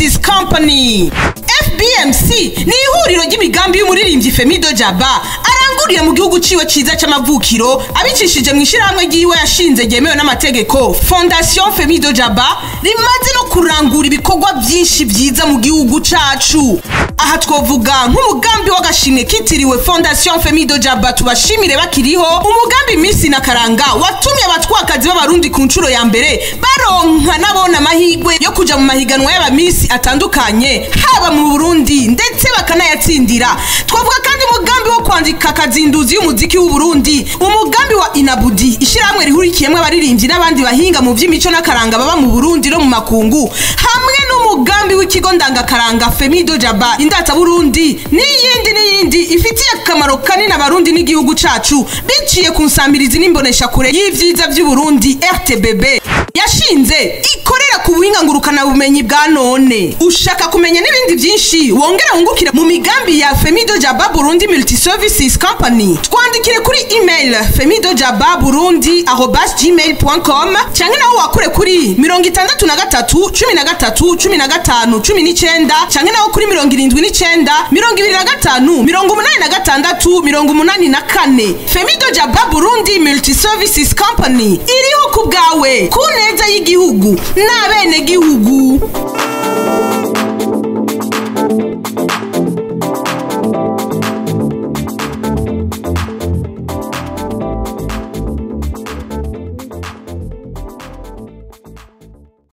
Multiservices Company. FBMC ni ihuriro ry'imigambi y'umuririmbyi Femido Jaba aranguriye mu gihugu ciwe ciza c'amavukiro, abicishije mu ishirahamwe ryiwe yashinze ryemewe n'amategeko, Fondation Femido Jaba, rimaze no kurangura ibikorwa byinshi vyiza mu gihugu cacu. Aha twovuga nk'umugambi w'agashimwe kitiriwe Fondation Femido Jaba tubashimire bakiriho, umugambi Misi na Karanga watumye abatwakazi b'Abarundi ku nshuro ya mbere baronka nabona amahirwe yo kuja mu mahiganwa y'abamisi atandukanye haba mu Burundi, ndetse bakanayatsindira. Twavuga kandi umugambi wo kwandika akazinduzi y'umuziki w'u Burundi, umugambi wa Inabudi, ishirahamwe rihurikiyemwo abaririmbyi n'abandi bahinga mu vy'imico n'akaranga baba mu Burundi no mu makungu, hamwe n'umugambi w'ikigo ndangakaranga Femido Jaba Indata Burundi, n'iyindi n'iyindi ifitiye akamaro kanini Abarundi n'igihugu cacu, biciye ku nsamirizi n'imboneshakure y'ivyiza vy'u Burundi RTBB yashinze, ikorera ku buhinga ngurukana bumenyi bwa none. Ushaka kumenya n'ibindi byinshi wongera wungukira mu migambi ya Femido Jaba Burundi Multiservices Company, twandikire kuri email femidojababurundi@gmail.com, canke naho wakure kuri 63 13 15 19, canke naho kuri 79 25 86 84. Femido Jaba Burundi Multiservices Company iriho ku bwawe, ku neza y'igihugu n'abenegihugu.